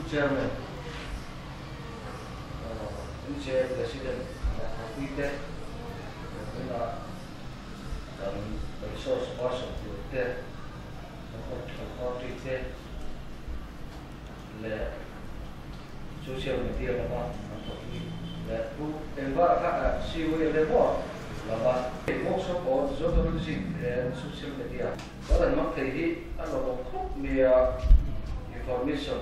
Chairman, MJ President Thawhpuite, tunah kan resource person turte, kan political party te leh social media lama kan thawhpui leh Pu Engvara kha CULA maw lama workshop on journalism and social media kan han hmang thei hi a lawmawm khawp mai a, information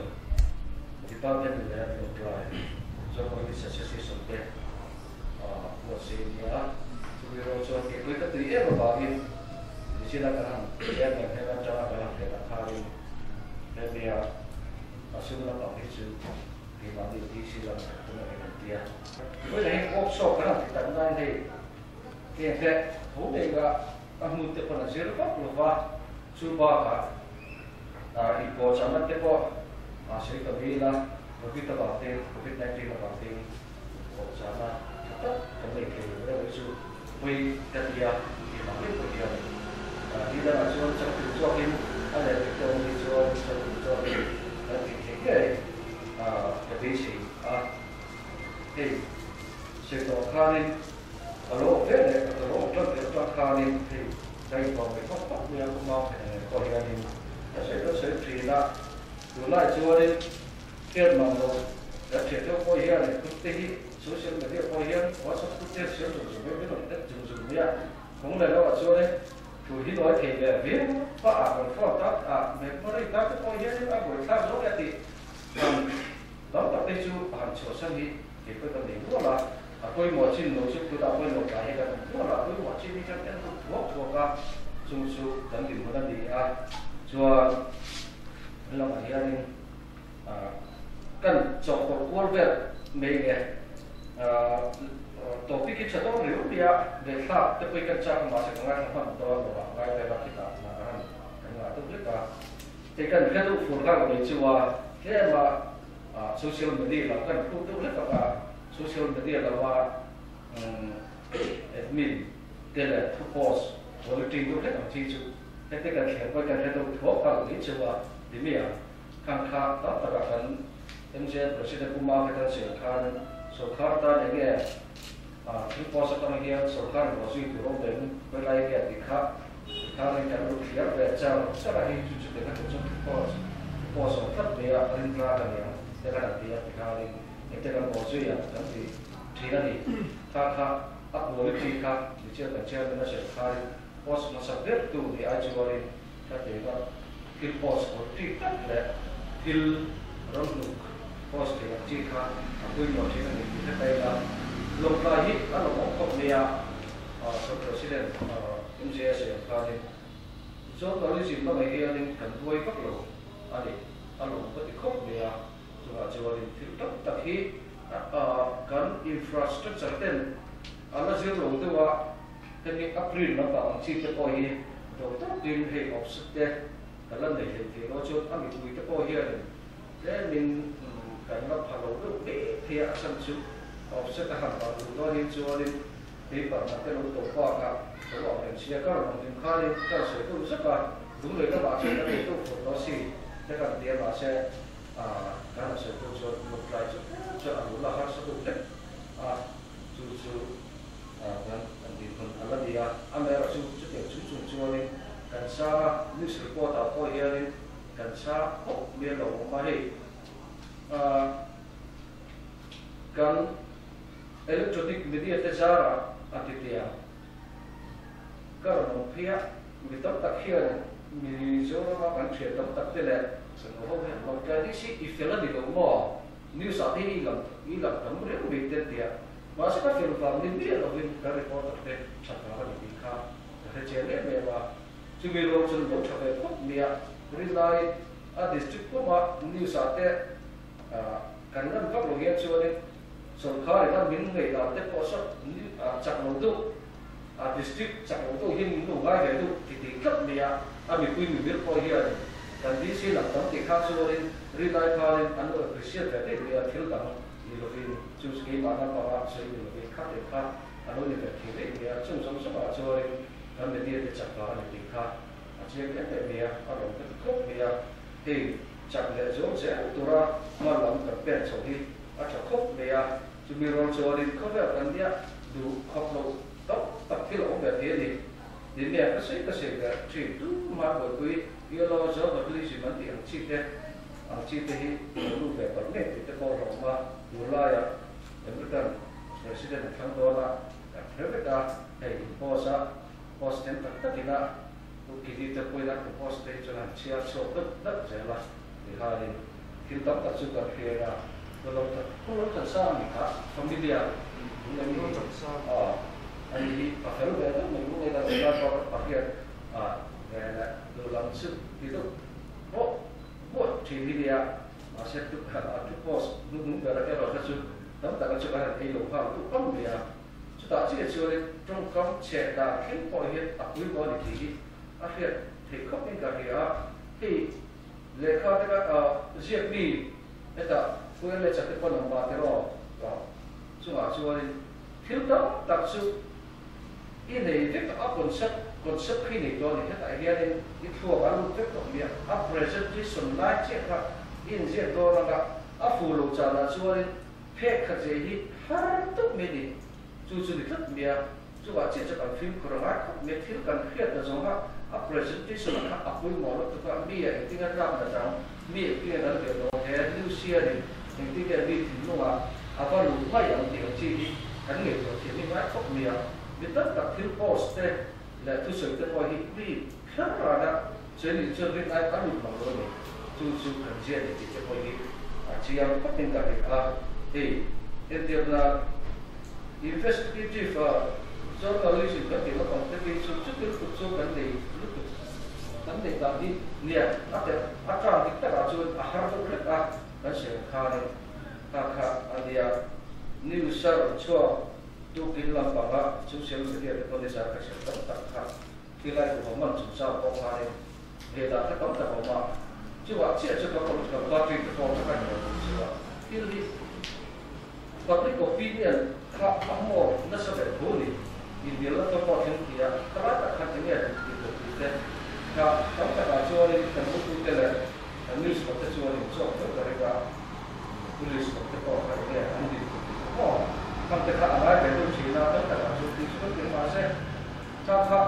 department leh Lawngtlai Journalist Association te buatsaih a ni a, chumi ro chuan keipui ka tui em avangin nichina kan han chairman hnen atanga kan han hrilh ang khanin hemia a sum lampang hi chu keimahni DC lam thawktu a ni kan ti a. Vawiin hi workshop kan han ti tak nain hei heng te tho nei ka a hmun te pawn a zir vak lo va, chu bakah inpawhchahna te pawh a sawi ta mai ila Covid avang te, Covid 19 avang tein inpawhchahna tha tak kan nei thei lo reuh hi chu pawi ka ti a, keimah ngei pawh hian ni dangah chuan changtlung chhuakin a leh dik te awm hi chuan changtlung chhuakin kan tih theih ngei ka beisei a, hei sawi tawh khanin Ka lo awm ve leh ka lo awm tan ve atang khanin hei ka inpawm ve khawp khawp mai a, ka mau thei ang pawh hianin ka sawi ka sawi thin a, tunlai chuanin hriat mang loh kan hriat deuh pawh hian group te hi social media pawh hian WhatsApp group te hian siam zung zung mai min rawn add zung zung mai a, kawng leh lohah chuanin thu hi nawi thei ve viau a ah kan phone tak ah memory tak te pawh hianin a buaithlak zawk e tih han tam tak te chu a han chhuahsan hi kei pawh ka nei nual a. A pawimawh chin lo chu tunah pawimawh tlai hi kan awm nual a, a pawimawh chin hi kan en lut thuak thuak a, chung chu kan dinhmun a ni a, chuan lamah hianin kan chawhpawlh kual vel mai nge topic hi tha dawn riau mai a, ngaihthlak te pawhin kan chak a mahse ka ngaithla hman dawn lo a, ngai vel a khitah hna ka han kan ngah deuh hlek a, hei kan hre deuh fur nghal mai chu a, tlem a social media lam kan phut deuh hlek ang a. Social media lama admin te leh thu post quality deuh hlek ang chi chu heti kan thlir pawhin kan hre deuh thuak nghal mai cheu a ti mai ang. Khang kha tam takah kan MJN President Pu Mafet an sawi ang khan sorkar tan eng nge thil post atang hian sorkar in ruah zui tur awm em khawi lai nge tih kha tikhanin kan lo thliar ve char char a hei chu chutiang ka chu thu post thu post awm tlat mai a rintlak a niang te khan an ti a tikhanin Engte kan bawh zui ang kan ti thin a ni. Kha kha a quality kha Michel kan chairman a sawi kharin post hmasa ber tu ni ai chuanin ka tih a, thil post quality tak leh thil ram hnuk post thei ang chi kha a pawimawh thin a ni tih hre ta ila. Lawngtlai hi a lawmawm khawp mai a, Sir President MJ a sawi ang khanin journalism lamah hianin kan buai vak lo a ni, a lawm ka ti khawp mai a. Chungah chuanin thil tam tak hi kan infrastructure ten a la zir lo deuh a, hemi April lampang ang chi te pawh hi do tawkin hei offset te kan la nei hlei thei lo chuan a mipui te pawh hianin tlemin kan la pha lo deuh mai thei a, a chhan chu offset a han bang duh dawn hin chuanin paper na te lo to bakah lo ang reng sia ka rawn awm hlim khanin ka rawn sawi deuh zek a, lunglei lamah chuan kan nei deuh fur lo a si te kan ti a mahse Kan han sawi pawh chuan lawngtlai chu tlem chuan a lo la harsa deuh hlek a, chu chu kan an dinhmun a la ni a. Amaherawhchu chu chutiang chung chung chuanin kan sa news report ah pawh hianin kan sa khawp mai a lo awm a, hei kan electronic media te zarah a ti tia ka rawn awm phei a, mi tam tak hian Mizorama kan hriat tam tak te leh Sango ho hian Lawngtlai DC i fel a ni lo maw? News ah te hi i lam i lam tam riau mai te tia mahse ka fel vang ni miah lovin kan reporter te that vang a ni tih kha ka hre chiang em em a, chumi rual chuan lo tha ve khawp mai a, rinlai a district puma news ah te kan lan vak lo hian chuanin sawrkharin a min ngaihdan te pawh saw chak lo deuh A district chak lo deuh hian min lo ngai ve deuh ti tih tlat mai a, a mipui mimir pawh hian kan DC lam tam tih kha chuanin rilai khanin an lo appreciate ve daih mai a, thil dang ni lovin chu keimah lampanga sawi ni lovin kha teh kha a lo ni ve thei daih mai a, chung zawng zawngah chuanin kan media te chak vang a ni tih kha a chiang em em mai a, a rawn ka ti khawp mai a, hei. Chak leh zual zel tura hma lam kan pen chho hi a tha khawp mai a, chumi rual chuanin khawvel kan nia duh khawp loh tam tak thil a awm ve thei a ni. Ti nia ka sawi ka sawi ve thin tumah buaipui yellow journalism an tih ang chi te ang chi te hi lo lut ve palh ngei tih te pawh hlawm a, tunlaiah American President a thlang dawn a, kan hre vek a, hei in post a post them tak takin a Pu Kili te pawhin a propose te hi chuan han chhiar chhuak deuh deuh zel a, tihain thil tam tak chu kan hriat a, Pu Lo Pu Lo Chansang a ni kha, familia lung em ni? Aw, a ni hi pa fel ve deuh mai lung eng a zirlai pawh ka pa hriat a ve leh duh lam chu ti deuh bawh bawh thin hi nia, mahse thu a thu post hnuhnung ber erawh kha chu tam taka chu kan han ei lo nghal duh ang mai a. Chutah chiah chuanin tawngkam chhe dan thleng pawh hian a pui maw ni tih hi a hriat theih khawpin ka hria a. Hei lehkha te kha ziak mi hetah Pu LH-a te pawh number te raw chungah chuanin thil tam tak chu i nei vek a concept concept khi nei tawh a ni. Hetah hianin i thluak a lut vek tawh mai a, a presentation lai chiah kha i inziak dawn anga a fuh lo chanah chuanin Phek khat zeh hi har deuh mai ni. Chu chu ni tlat mai a, chuvah chiah chu kan fimkhur a ngai khawp mai a, thil kan hriat na zawng a, a presentation ah kha a pawimawh lo tuk a, mi a engtin a tlak na dang, mi engtin a dal ve dawn he news hianin engtin nge mi thinlung ah a va luh mai ang tih ang chi hi kan ngaihtuah thiam hi ngai khawp mai a, mi tam tak thil post te leh thusawi te pawh hi mi kher ran a Cheni chuan rin ai a lut mang lo a ni. Chu chu kan ziah ni tih te pawh hi a chiang khawpin ka ring a. Hei entirna investigative journalism kan tih lampang te hi chu chuti lutuk chu kan nei lutuk kan nei dan hi nia a te a term dik takah chuan a har deuh hlek a kan sawi ang khanin kha kha a nia. News a rawn chhuak tukin lampanga social media te pawh nizan ka hriat tam tak kha. Tilai duhawm man chungchang pawh khanin ve dan kha tam tak a awm a, chuvah chiah chu ka political party te pawh ka ngaihtuah tum chu a. Thil hi public opinion kha a hmawr nasa ve thu a ni. Inbialna te pawh a thleng thei a, khalai tak khan enge a dik tih loh tih te kha tam takah chuanin kan hotute leh kan news lam te chuanin chawk deuh ta reng a, police lam te pawh kha enge an dik loh tih te pawh khang te kha a ngai ve deuh thin a, tam takah chuan tih chu kan ti mahse. Kha kha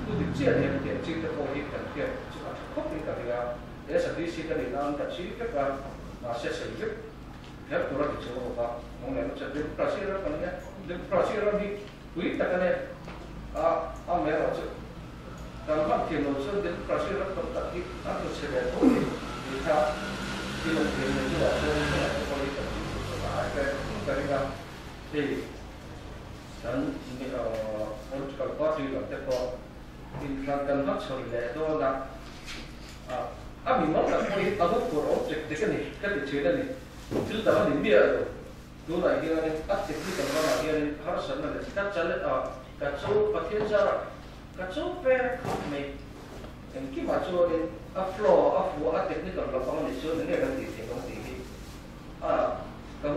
thu dik chiah ni ang tih ang chite pawh hi kan hriat chu a tha khawp in ka ring a, SADC ka nih nan ka ching vek a, mahse sawi vek kher tur a ti chuang lo va, nang leh chu democracy ram kan nia, democracy ram hi pui tak a nia, a amaherawhchu kan hman thiam lo chuan democracy ram tam tak hi an tlu chhe ve tho a ni tih kha thil awm thiam nei chu ah chuan heng te pawh hi kan ching tur chu a ai ve in ka ring a, hei. Kan political party lam te pawh inthlan kan hmachhawn leh dawn a, a mimal tak pawh hi a huphurh awm tek tek a ni ka ti thin a ni. Thil dang a ni miah lo. Tunah hianin a technical lamah hianin harsatna leh ka challenge a, ka cho Pathian zarah ka cho pek khawp mai. Engkimah chuanin a flow a fuh a technical lampang a nih chuan enge kan tih theih ang tih hi a ka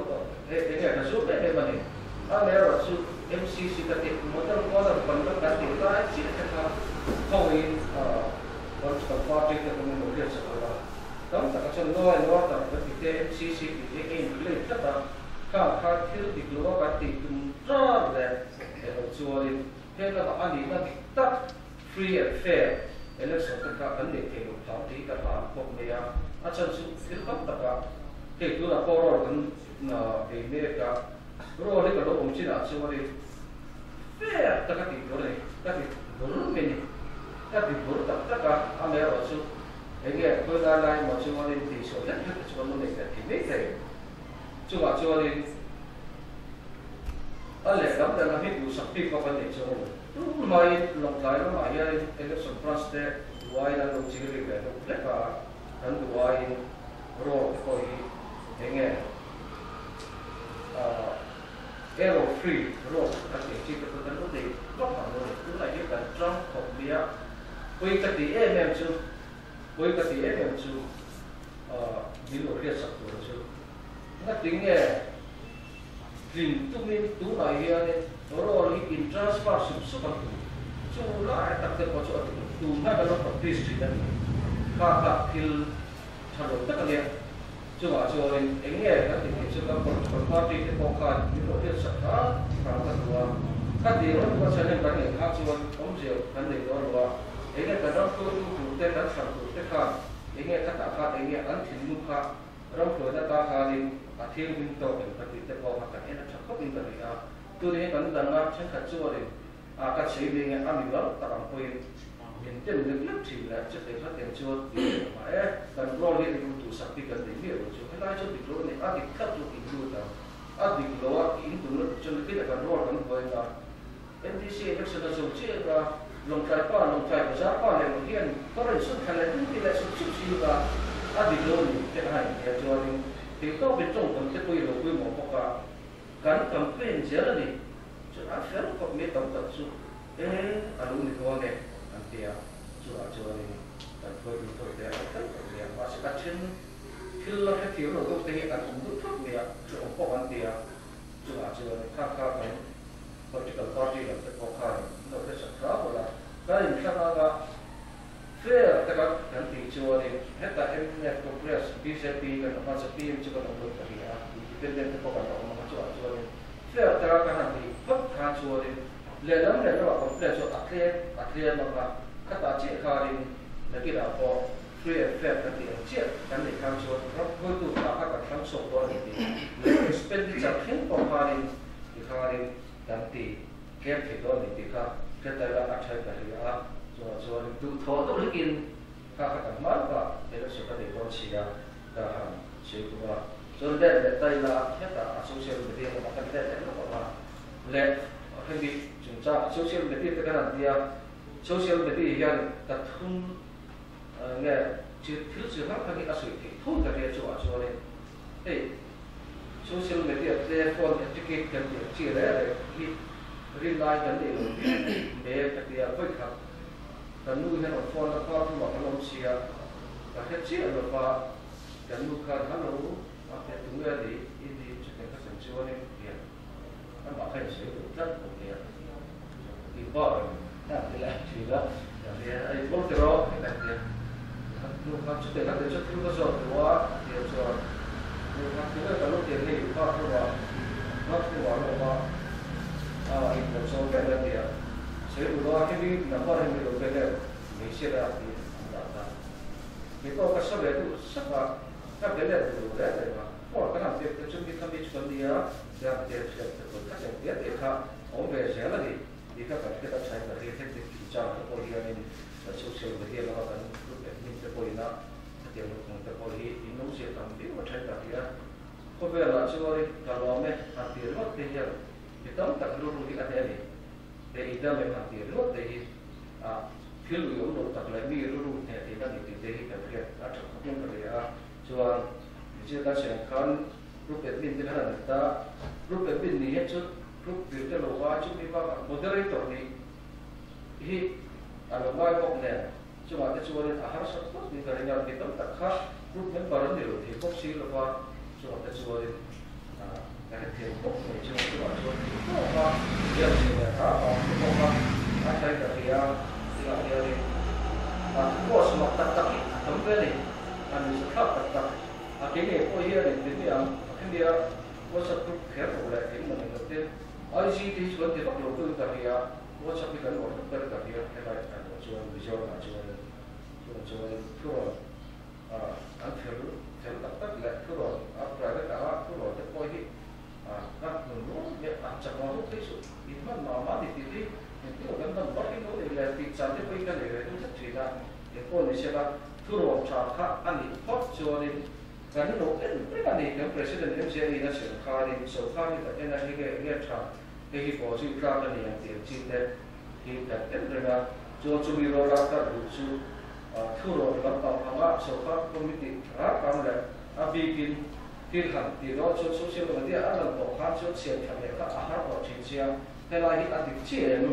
enge ka zawt em em a ni. Amaherawhchu MCC ka tih model code of conduct kan tih lai chiah te kha khawiin political party te pawhin an lo hriatsak lo a. Tam taka chuan law and order kan tih te MCC tih te a in relate tlat a, khang kha thil dik lo a kan tih tum tar leh erawh chuanin he lamah a nihna dik tak free and fair election te kha kan neih theih loh phah tih ka hlan khawp mai a, a chhan chu thil tam taka hei tunah pawh role kan ei mek a, role hi ka lo awm chinah chuanin fair taka tih tur a ni, ka ti bur mai ni, ka ti bur tak tak a, amaherawhchu eng nge khawi lai lai emaw chuanin tihsual hlek hlek te chu kan lo nei ve thei mai thei, chungah chuanin a lehlam lehlam hi duhsak bik vak an nei chuang lo. Tun mai Lawngtlai lamah hianin Election Branch te duaiin an lo ching ri ve deuh hlek a, kan duaiin roll te pawh hi eng nge error free roll kan tih ang chi te pawh kan lo nei vak ang lo a ni. Tunah hian kan tang khawp mai a, pawi ka tih em em chu, pawi ka tih em em chu min lo hriatsak tur chu ngatinge Tlin tumin tunah hianin role hi in transfer sup sup an tum. Chu lai tak te pawh chu a tum. Tun hma kan lo practice thin a ni. Kha kha thil Tha lo tak a nia. Chungah chuanin eng nge kan tih theih chu kan political party te pawh khan min lo hriatsak hram hram ka duh a. Kha ti rawh duh a challenge kan neih kha chuan awmzia kan nei dawn lo a. Eng nge kan ram hruaitu tur te kan hran tur te khan eng nge khatah khan eng nge an thinlung kha ram hruaina ta khanin a thianghlim tawk em ka tih te pawh kha kan en a tha khawp in ka ri a. Tuni hi kan dang a thenkhat chuanin A ka chei ve nge a mi val tak ang pawhin min tem lek lek thin le chutei kha tiang chuan ti leh ang mah e. Kan role hi ringtu duhsak bik kan nei miah lo chu helai chu dik lo a ni, a dik tlat chu in lut ang, a dik lo a in tum lutuk chuan nitin a kan role kan buai ang a. MDC election a zo chiah a, Lawngtlai pa, Lawngtlai bazar pa leh lo hian kawr in sut thla leh ding ti leh sup sup si a, a dik lo a ni te a in tia chuanin theihtawpin tawngkam te pawh i lo pawimawh bawk a. Kan campaign zel a ni. Chu a fel khawp mai tam tak chu e a lo ni dawn e an ti a, chuvah chuanin kan hruaitu tawite a lo fel khawp mai a, mahse a then thil la hrethiam lo deuh te hi an awm duh thut mai a, hrehawm pawh an ti a, chuvah chuan kha kha kan political party lam te pawh khanin an lo hresak hram bawlh a, kan inthlang anga fair taka kan tih chuanin hetah mnf, Congress, bjp kan awm a, zpm chu kan awm lo ta hle a, independent te pawh kan la awm ang a, chuvah chuanin Fair taka ka han tih phawt khan chuanin lehlam lehlamah complaint chu a tlem a tlem ang a, khatah chiah khanin nakinah pawh free and fair kan tih ang chiah kan neih khan chuan ram hruaitu hna kha kan thlang chhuak dawn a ni tih leh expenditure thleng pawh khanin tikhanin kan ti tlem thei dawn a ni tih kha hriataila a ṭha ta hle a, chuvang chuanin duhthawh deuh hlekin kha kha kan hma lawkah election kan nei dawn si a. Ka han sawi tum a, chuan let leh ta ila hetah a social media lamah kan let leh lawk ang a, leh hemi chungchang social media te kan han ti a, social media hian ka thum nge thil chi hrang hrang hi a sawi theih tho ta ria chungah chuanin hei social media te phone etiquette kan tih ang chi reng reng hi rin lai kan nei lo viau mai ka ti a, vawikhat kan nu hian rawn phone a khua thumah kan awm si a. Ka hre chiah lo va, kan nu khan Hallo, a hre tu nge ni i ni chutiang ka sem chuanin hian amah kha in sawi duh tlat lo nia i pa in a ti leh thin a, a in bawk tiraw hei kan tia nu khan chutiang ka ti chu thil ka zawt duh a tia chuan nu khan tu nge ka lo tiang hei i pa thu ah pa thu ah lo va a in lo zawt vek a tia sawi duh lo a hemi number hi mi lo pe deuh Hmeichhia te a ti an dah ta. Kei pawh ka sa ve duh sak a, ka be let duh lo reng reng a. Phone kan han pek te chu mi kha mi chu kan nia, te han pek hriat te pawh kha eng tia tih kha a awm ve zel a ni tih kha kan hriat a thain ka hria heti chung chang te pawh hianin kan social media lama kan group admin te pawhin a hetiang lawmawm te pawh hi in lo zir tam viau a thain ka hria. Khawvelah chuanin ka lawm e han ti ringawt te hian mi tam tak rilru hi a hneh a ni. He i dam em han ti ringawt te hi a thil ui awm lo tak leh mi rilru hneh theih na ni tih te hi kan hriat a tha khawp in ka hria a. Chuan Michil kan sawi ang khan group admin te khan an ni ta, group admin ni hian chu group vir te lo va chumi bakah moderator nih hi a lo ngai bawk nen chungah te chuanin a harsat phawt in ka ring a, mi tam tak kha group member an ni lo thei bawk si lova chungah te chuanin Ka hrethiam khawp mai chu chuvah chuan thil tawk a biak chhe leh hram ang chu bawk a, a thlai ka hria tunah hianin a post mak tak tak hi a tam ve a ni, a nuihza thlak tak tak a kei ngei pawh hianin ti mai ang a khemia WhatsApp group kher lo leh engmah nei lo te IG te hi chu kan ti vak lo tuin ka hria WhatsApp hi kan uar vek ber ka hria helai ah erawh chuan Mizoramah chuanin chuvang chuanin thurawn An fel fel tak tak leh thurawn a private anga thurawn te pawh hi ka hmun rual leh an chak lo deuh phei chu in hman mah mah ni tih hi engtin kan dam vak in lo nei leh tih chan te pawhin ka nei ve deuh tlat thin a, engpawh ni sela thurawn tha kha a nih phawt chuanin kan lo en reng a ni kan President MZA in a chhiar khanin sawrkar hi kan en a hei nge nge tha hei hi pawh zui tlak a ni ang tih ang chi te hi kan en reng a, chuan chumi rawla kan duh chu Thurawn lampang anga sawrkar committee ralkam leh a bikin thil han tih dawn chuan social media a lan tawh khan chuan siam that leh kha a har tawh thin sia, helai hi a dik chiah em?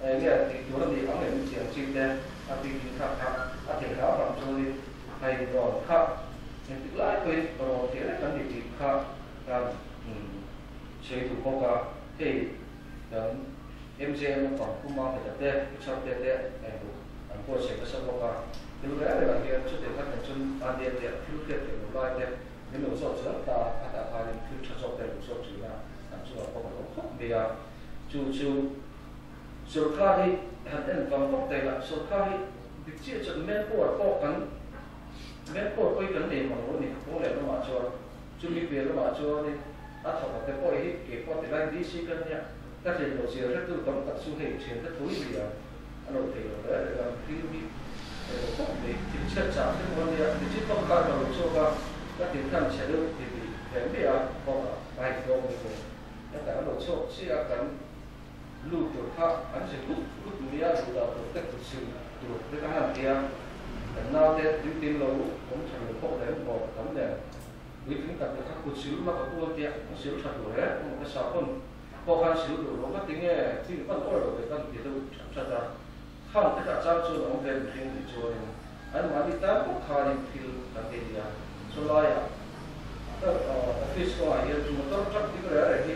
Enge tih tur a nih ang em tih ang chi te a bikin kha kha a thei hram hram chuanin hai rawn kha engtik lai pawhin rawn thei reng kan ni tih kha kan sawi duh bawk a, hei kan MJM lampang Pu Mangkheta te, Pu Chharte te an buatsaih nasa bawk a. Thil reng rengah hian chutiang kha nen chuan a nia tia thil hriat theih loh lai te min lo zawt zel ta a, khatah khanin thil tha zawk te a lo zawt thin a, an chungah pawh ka lo khawp mai a. Chu chu sorkar hi han en vang vak ta ila, sorkar hi dik chiah chuan manpower pawh kan manpower pawh hi kan nei mang lo a ni, ka pawl leh lamah chuan chumi piah lamah chuanin a thawk a te pawh hi keipawh ti lai DC ka nia ka hlian loh zia hretu tam tak chu hei thiante tho i nia. A lo thei lo reng reng a, thil hi thei lo khawp mai. Thil chhiat chah thil pawh a nia, michi pawh khan ka lo chhuak a, ka thil khan chhe deuh ti ti ve mai a, pawh a ka hei tlawm mai bawk. Heta an lo chhuak chiah a, kan lu tur kha an zir gut gut mai a, duh dah tur te kut sil tur te ka han ti a, kan naute tuitin lo awm tha lo bawk reng bawk tam nen puitling tak te kha kut sil la ka pu a tia, an sil tha tur reng bawk a, ka sahbawn Pawh khan sil duh lo ngati nge thil pan awr lo ve kan ti deuh that that a, khang te kha chang chuan a awm ve mihring nih chuanin anmahni tan bawk khanin thil kan ti nia. Chulaiah office kawngah hian motor truck ding reng reng hi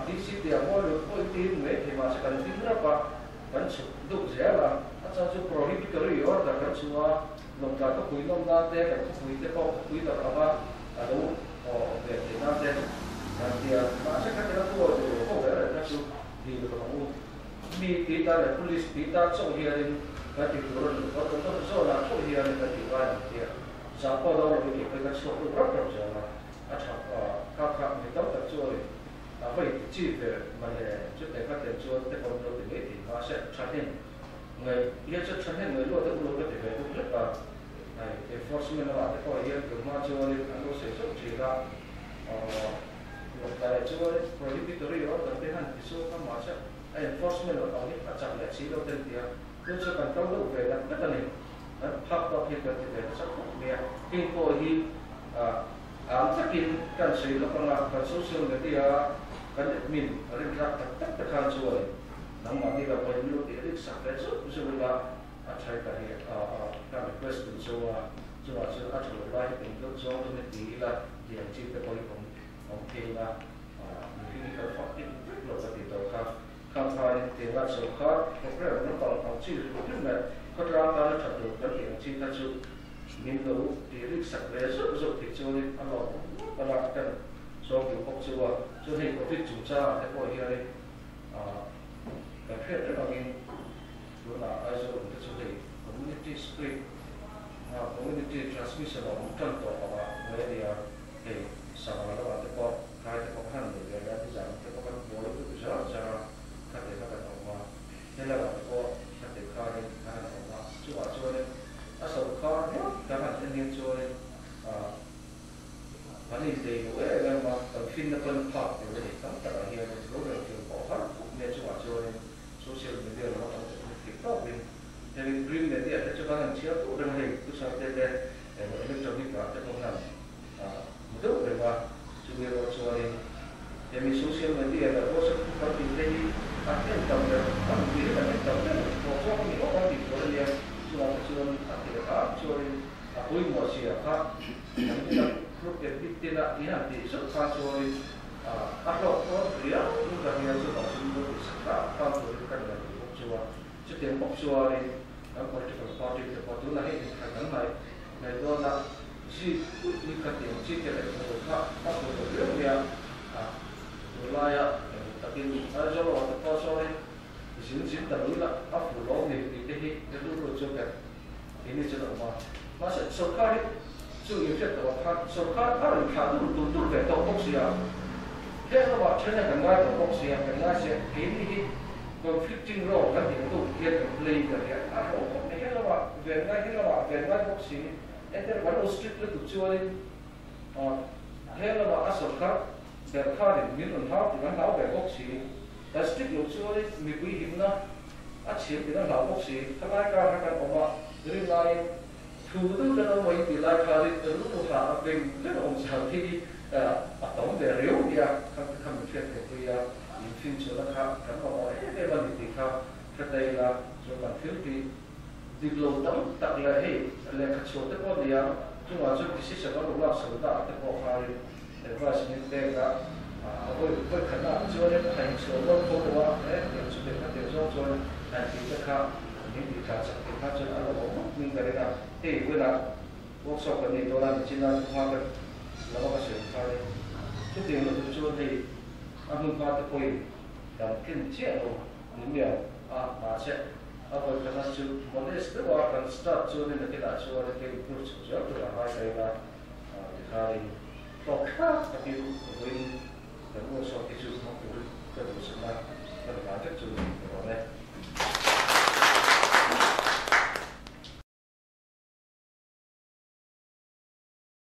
DC tia mawi lut pawh i tin mai thei mahse kan ding rap a, kan chhuk deuh zel a, a chang chu prohibitory order kan chhung a, lawngtlai khawpui nawm nan te kan khawpui te pawh khawpui tak anga a lo awm ve thei nan te kan ti a, mahse kha tela tu aw tur ho ber reng kha chu dil ka hmang u. Mi tih ta leh police tih ta chauh hianin kan ti tur a ni lo, kan awm zawnah chauh hianin kan ti ngai ang tia zah pawh do lovin kei pawhin ka chhuak lut rap rap zel a, a tha kha kha mi tam tak chu a ni. A vawi ti chi ve male chuteh kha tiang chuan te pawh min lo ti mai thei, mahse tha hnem ngaih hian chu tha hnem ngaih luat deuh lo ka ti ve deuh hlek a. Hei enforcement lamah te pawh hian tunhma chuanin an lo sawi zauh thin a, lawngtlaiah chuanin prohibitory order te han ti chhuak a, mahse a enforcement loh ang hi a chak leh si lo te an ti a, chu chu kan kal deuh ve ngat ngat a ni. Kan phak tawk hi kan ti ve nasa khawp mai a, heng pawh hi ang takin kan sawi lawk anga kan social media kan admin rintlak tak tak te khan chuanin nangmahni lo pawhin min lo tih rik sak ve zeuh zeuh ila, A thai ta hi a ka request duh zo a, chuvah chuan a tha lo lai hi tum deuh zawng chu ni ti ila tiang chi te pawh hi awm awm thei ila mihring hi kan fak tik vek lo ka ti tawh kha. Khang khanin tianga sawrkar program naupang ang chi hrim hrim leh khawtlang tana tha tur kan tih ang chi kha chu min lo ti rik sak ve zauh zauh thei chuanin a lawmawm ngawt a la kan zawng duh bawk chu a. Chuan hei covid chungchangah te pawh hianin kan hriat reng angin Tunah Aizawl awm te chu hei community spirit community transmission a awm tan tawh ang a hnuai a nia, hei sangha lamah te pawh thai te pawh khan nei ve la nizan te pawh kan buai deuh zar zar a khate kha kan awm a, helaiah te pawh khate khanin an han awm a, chuvah chuanin a sawrkar ringawt kan han en hian chuanin kan inlei lo em em a, kan finna pawn phak tur a ni tam takah hianin rorel tur pawh har khawp mai a chungah chuanin Social media lam atang te pawh thei tawkin heng green media te chu kan han chhiar duh reng a hei thuchhar te te emaw electronic ah te pawh hian hmu deuh reng a, chumi erawh chuanin hemi social media leh WhatsApp group kan tih te hi an en tam ber a mipui hi kan en tam ber tawh zawk a ni awk ang tih tur a nia, chungah te chuan a thei hram chuanin a pawimawh zia kha kan ina group admit tina in han tih zeuh khan chuanin A hlawk dawn riau in ka hria chu ka chhung dawn tih sak hlak hlak turin ka ngai duh bawk chu a. Chutiang bawk chuanin kan political party te pawh tunah hei inthlan kan ngaih mai dawn a, zi pui pui kha tiang chi te leh hmuh kha a hmu lo riau mai a, a tunlaia engmah takin Aizawl lamah te pawh sawn zin zin ta lui lah a fuh lo ni tih te hi rilru chu nghet keini chuan a awm a. Mahse sorkar hi chu inhriat tawh ah khan sorkar a rawn thlah dur tur tur ve tawh bawk sia, heng lamah then hian kan ngai tawh bawk sia, kan ngai sia, keini hi conflicting role kan tih ang deuh hian kan play ber hian a hlawh khawp mai, heng lamah ven ngai, heng lamah ven ngai bawk si, entir kan lo strict lutuk chuanin heng lamah a sorkar ber khanin min rawn hlau tih kan hlau ve bawk si, kan strict loh chuanin mipui himna a chhir tih kan hlau bawk si, khalai kar kha kan awm a, rin laiin Thu deuh kan awm mai tih lai khanin rilru hah a beng vek awm chhan hi a tam ve riau nia, kha te kha min hriat theih pui a, in fin chhuahna kha kan mamawh em em a ni tih kha hre ta ila, chuan kan thil tih dik lo tam tak leh hei lehkha chhuah te pawh nia, chungah chuan decision a lo lak chho na ah te pawh khanin advice min pek a, a vawi vawi khatna ah chuanin a inchhuah rual tho lo a, he tiang chu lehkha tiang zawng chuan han tih te kha. Min tih tla chak thei kha chuan a lo awm ngawt min ka ring a, hei vawiinah workshop kan nei dawn a, nichina thuhma ka lama ka sawi kha nia. Chutiang lutuk chuan hei a hmunhma te pawhin kan tlin chiah lo ni miau a, mahse a vawikhatna chu modest deuha kan start chuan hei nakinah chuan hei improve chho zel tur a ngai ta ila tikhanin hlawk thlak takin.